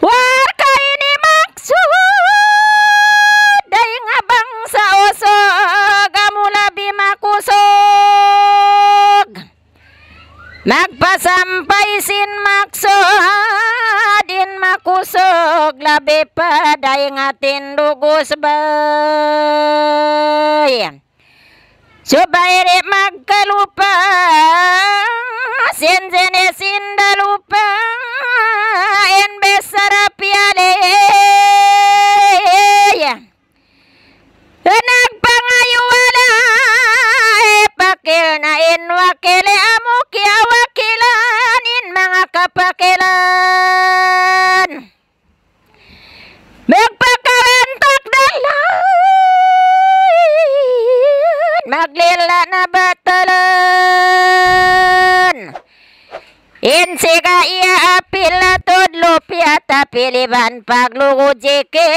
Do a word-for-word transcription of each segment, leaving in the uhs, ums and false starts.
Warka' ini maksud, dayn ha bangsa Usug, amu labi makusug. Magpasampay sin maksud in makusug, labi pa dayn ha tindug usbay. Subay di' magkalupa, sin jinis sin dalupa, in bichara piyali. Nagpangayu wala', pakil na in wakil, amu kiyawakilan in manga kapakilan. Magpakawantak dalan, maglila na batalan. In siga iya apil na tudlu piyata piliban paglugu jiki,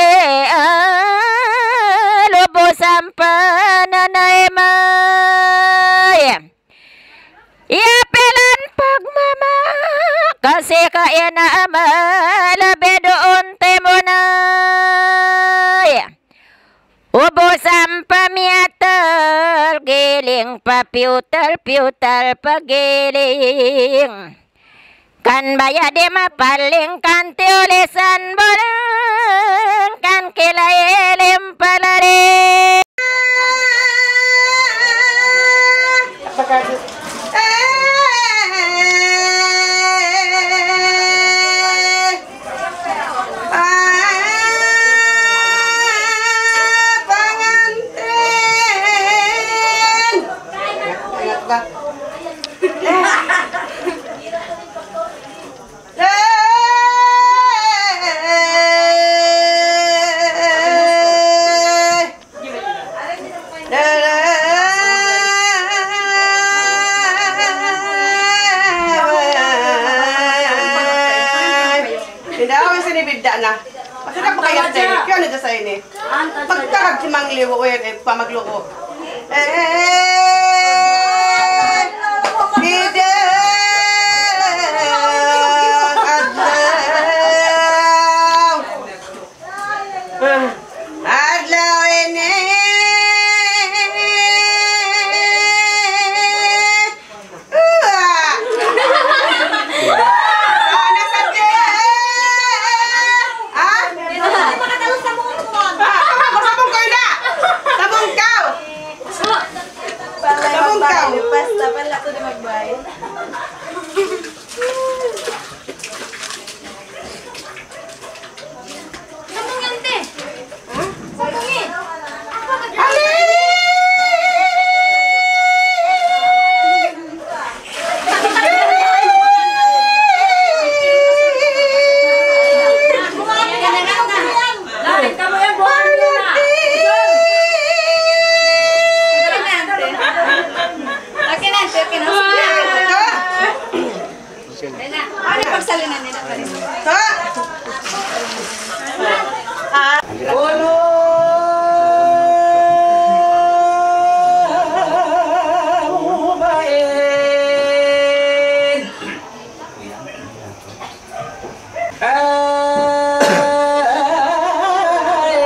ah, lubu sampa na naimay. Iya pilan pagmama, kasi ka ina ama, labi duun timunay. Ubusan pa miyatal, giling pa piyutal, piyutal pa giling. Kan baya' di' mapaling, kan tiyulisan bulan, kan kilayilim palaling. Tindawa sin bidda' na. Masarap pa kaya tayo. Kaya na sa ini. Pagkarag si Mang Liwo, eh, eh, pamagluko. Eh, bidda', adlaw. Adlaw ini. Uwa. Sana sadya. Ha? Di' na makatalus sa mukha mo. Ah, sabong, sabong kaw na. Sabong kaw. Sabong kaw. Basta pala ko di magbay. Sambung yan, te. Ha? Sambung eh. Okay na, te, okay na. Ano pagsalinan nila, Maris?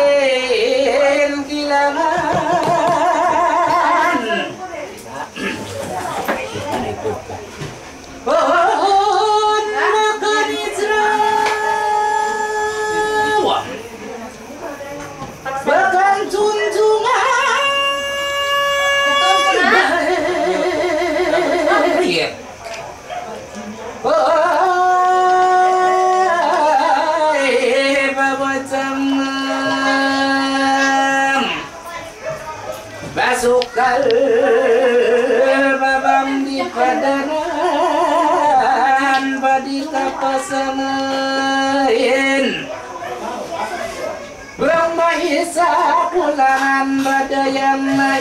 Ain kilangan. Pahun makan Israel. Bahkan tuntungan. Iya. Ay, babatamang. Basukal babang di padanan, badi kapasanain. Bang maisa kulangan badayan na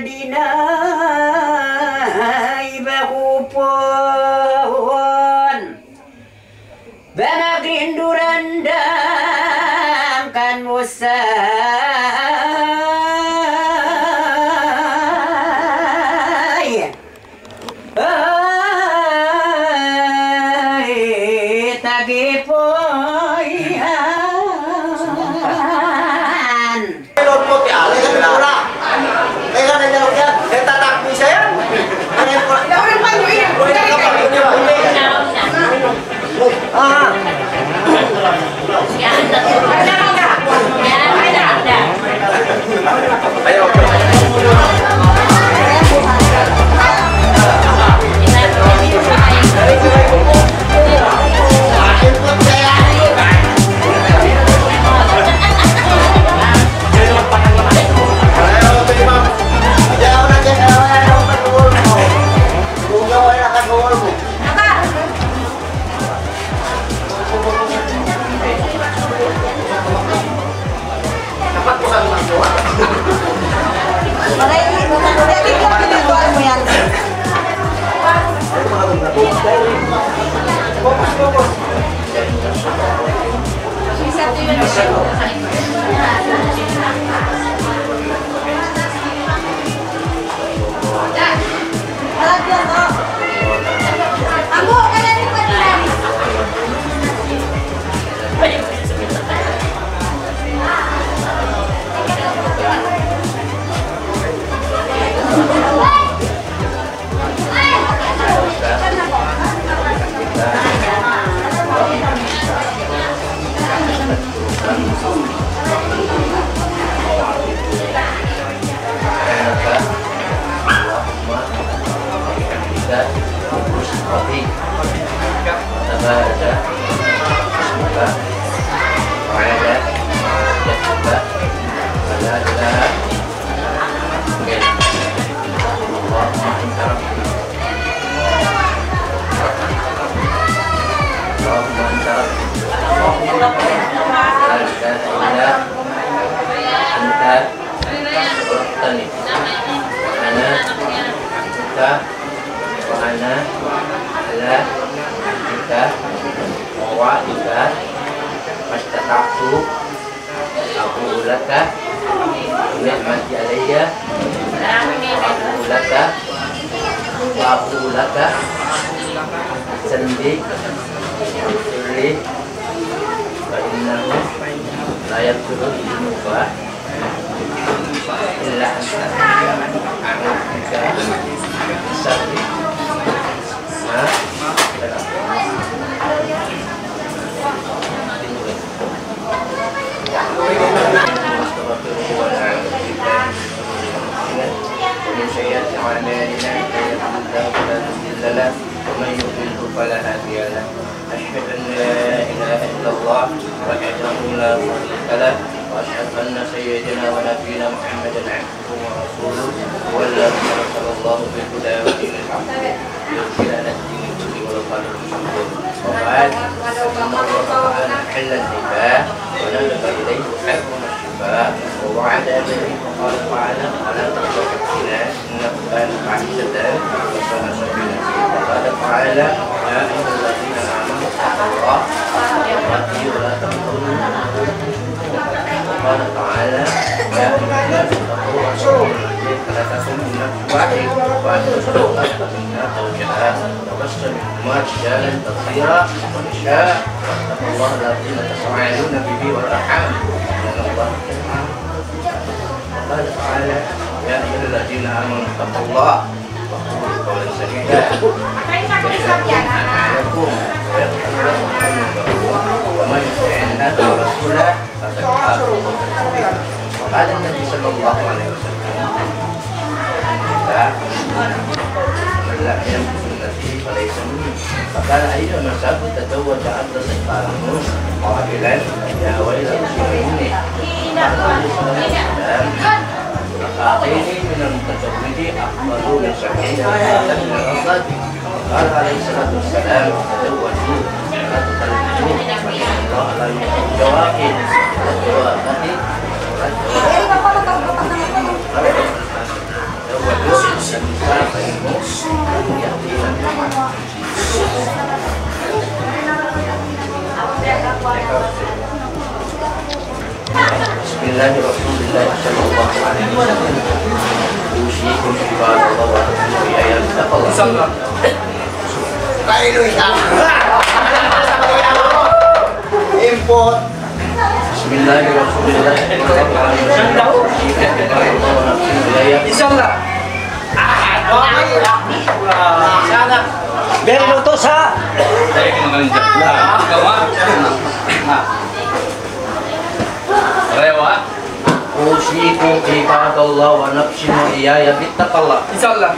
Dinay bakupun. Ba magrinduran dangkan musay. Ay, tagipuyan. Ah. اللهم أنت ربي. لا إله إلا أنت خلقتني وأنا عبدك وأنا على عهدك ووعدك ما استطعت. أبوء لك بنعمتك علي وأبوء لك وأبوء لك بذنبي فاغفر لي فإنه لا يغفر الذنوب إلا أنت. أعوذ بك من شر ما صنعت. ونستغفره ونعوذ بالله من شرور أنفسنا ومن سيئات أعمالنا، من يهده الله فلا مضل له ومن يضلله فلا هادي له. أشهد أن لا إله إلا الله وحده لا شريك له، وأشهد أن سيدنا ونبينا محمدا عبده ورسوله، هو الذي أرسله الله بالهدى ودين الحق ليظهره على الدين كله ولو كره المشركون. وبعد، فإن الله تعالى أحل النكاح ونسب إليه وحرم الشفاء ووعد به، فقال تعالى: ولا تقربوا الزنا إنه كان فاحشة وساء سبيلا. وقال تعالى: يا أيها الذين آمنوا اتقوا الله حق تقاته ولا تموتن إلا وأنتم مسلمون. وقال تعالى: يا أيها الناس اتقوا ربكم الذي خلقكم من نفس واحدة وخلق منها زوجها وبث منهما رجالا كثيرا ونساء، واتقوا الله الذي تساءلون به والأرحام إن الله كان عليكم رقيبا. وقال تعالى: يا أيها الذين آمنوا اتقوا الله وقولوا قولا سديدا يصلح لكم أعمالكم ويغفر لكم ذنوبكم ومن يطع الله ورسوله فقد فاز فوزا عظيما. وقال النبي صلى الله عليه وسلم: من لعن سنتي فليس مني. فقال: أيما شاب تزوج عبد الستار قائلا: يا ويل أمي وأمي. فقال عليه الصلاة والسلام: ركعتين من المتزوج أفضل من سبعين ركعة من العصاة. وقال عليه الصلاة والسلام: تزوجوا ولا تخلفوا، فإن الله لا يحب الجوافي. والجوافة، والجوافة. بسم الله رسول الله صلى الله عليه وسلم. أوصيكم عباد الله ونفسي وإياي بتقوى الله. Kailu isang. Import. بسم الله رسول الله صلى الله عليه وسلم. أوصيكم عباد الله ونفسي وإياي. Inshallah. Very luto sa. Rewa. أوصيكم عباد الله ونفسي وإياي بتقوى الله. Inshallah.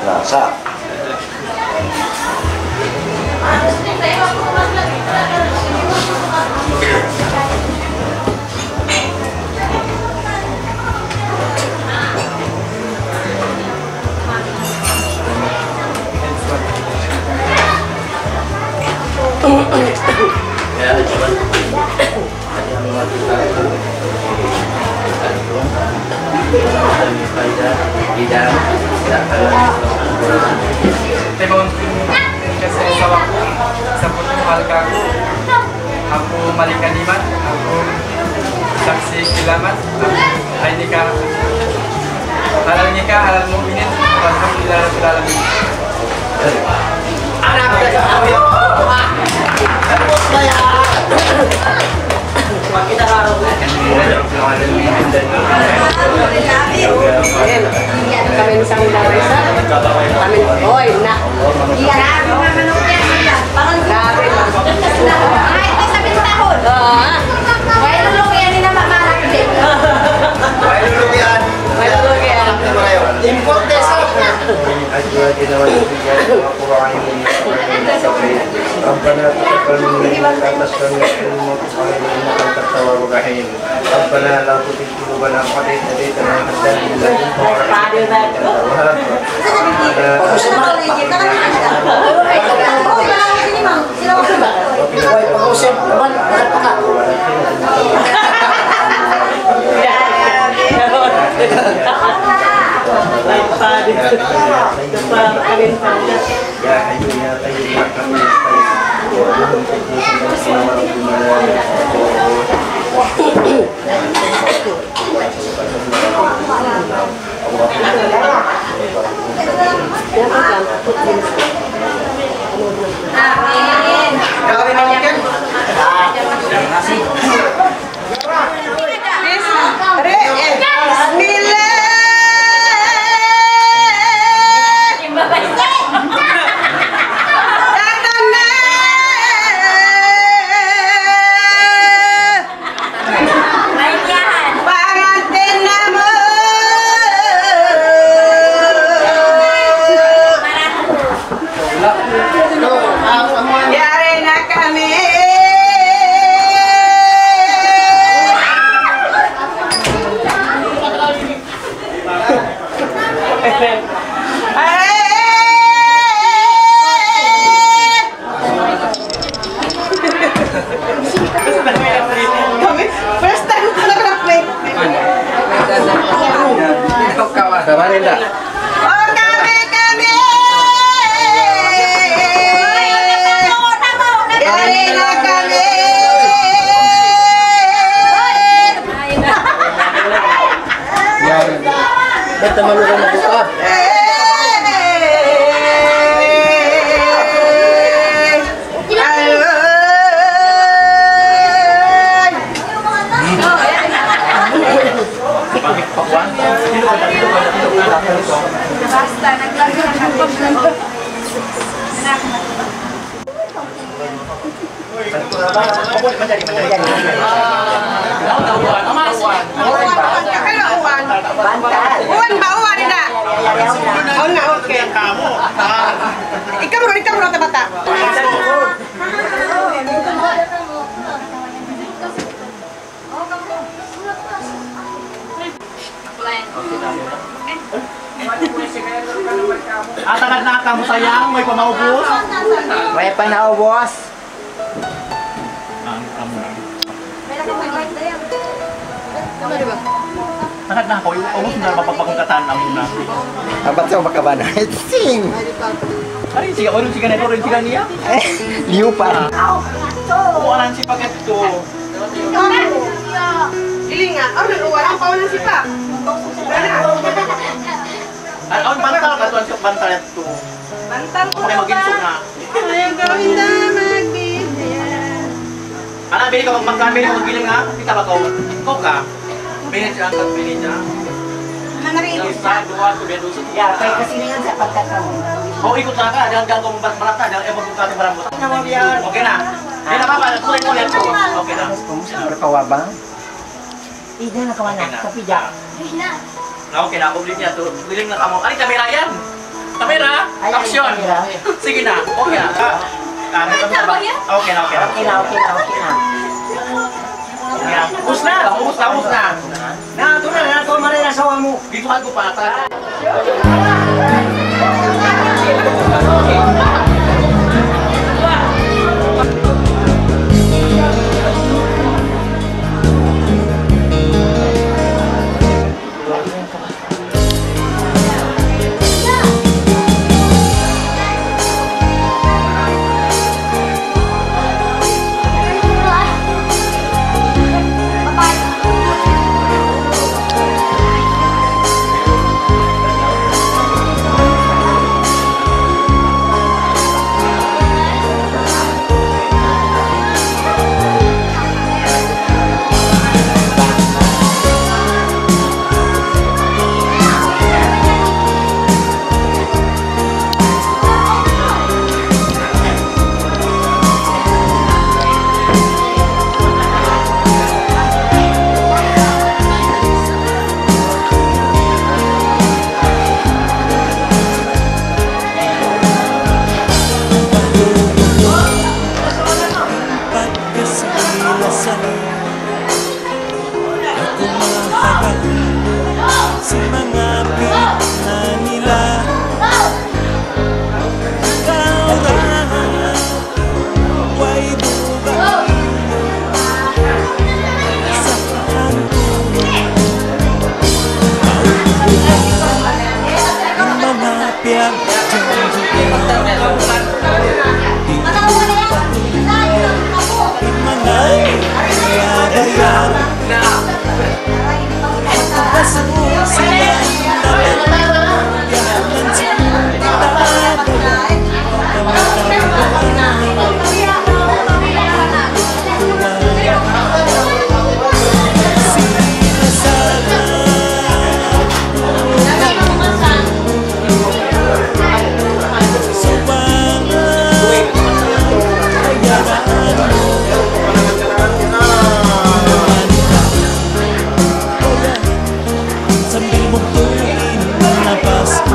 Nah, sa. Timaun ku kasi asawa ku, sa putu halga ku, aku malikan iman, aku saksi kilamat, aku ay nikah, halal nikah, halal mu'minin, walhamdulillah rabbil alamin. Kami sa mga isa. Kami, oy, na. Grabe, ma. Ay, ito sa pintahon. Oo. Way lulugian ni na mamalak din. Way lulugian. Way lulugian. Import sa. أزواجنا وذرياتنا قرة أعين واجعلنا للمتقين إماما. ربنا تقبل منا إنك أنت السميع العليم وتب علينا إنك أنت التواب الرحيم. ربنا لا تزغ قلوبنا بعد إذ هديتنا وهب لنا من لدنك رحمة إنك أنت الوهاب. ربنا آتنا في الدنيا حسنة وفي الآخرة حسنة وقنا عذاب النار. يا حي يا قيوم برحمتك نستغيث. Amin. Bismillah. Pangantin namu'. Yari na kami. Ay! Kami, first time ko na nag-play. Kawan. Kawan, Linda. Oh, kami, kami! Yari na kami! Yan. Ba't naman ako nagbuka? Basta, naglago na ako. Uwan ba? Uwan na. Uwan na, okay. Ikaw, bro, ikaw, bro, bata. Atagad na kamu sayang, way pa maubus. Way pa naubus. Ang kamu. Sangat na ako, yung ubus na mapapakungkatan na muna. Abat sa makabana. Sing! Ay, siya, orange siya na, orange siya niya. Liu pa. Kuha lang si Pagat ko. Dili nga, ano, wala pa, wala si Pa. Ano, ang bantal ka, tuwan siya, bantal ito. Bantang ko. Okay, mag-insult na. Ayaw gawin na, magbibiyan. Ana, bili ka magpangkami, magbilang ha? Kita ba ko? Ikaw ka? Minute lang, tag minute ha? Ano na rin? Isa, dua, sabihan doon sa... Ya, kaya kasi ngayon sa pagkataon. O, ikot lang ka. Diyan ka kung bar-, barata, diyan, eh, magbuka ng barang mo. Ano mo yan? Okay na. Hindi na ba, ba? Kulay-kulay ko. Okay na. Tapos kung siyempre kawabang, ida na kawan na. Okay na. Kapija. Ah, okay na. Public niya to. Biling na kamo. Ay, kamera yan. Kamera. Ay, ay, action. Kamera. Sige na. Okay na. Ah, ah, okay na, okay na, okay na. Okay na, okay na, okay na. Okay na. Ubus na. Ubus na, ubus na. Na, ito na, na, ito, mali na asawa mo. Dito ka ko pa, ta. Pagkasilasan. Aku mahagal sin manga pitna nila. Kaw ra way dugaing sa hangku. Mautuhan in manga piyagjanjian. Di' in manga piyagbayad. Sambil buktuin manga basku.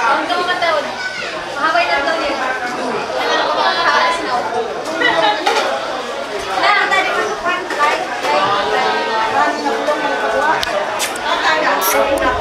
Ang mga taon, mahaba yung tatlo niya. Ang mga kapalit na. Na, tadi masuk kan, like, like, like. Ang taga.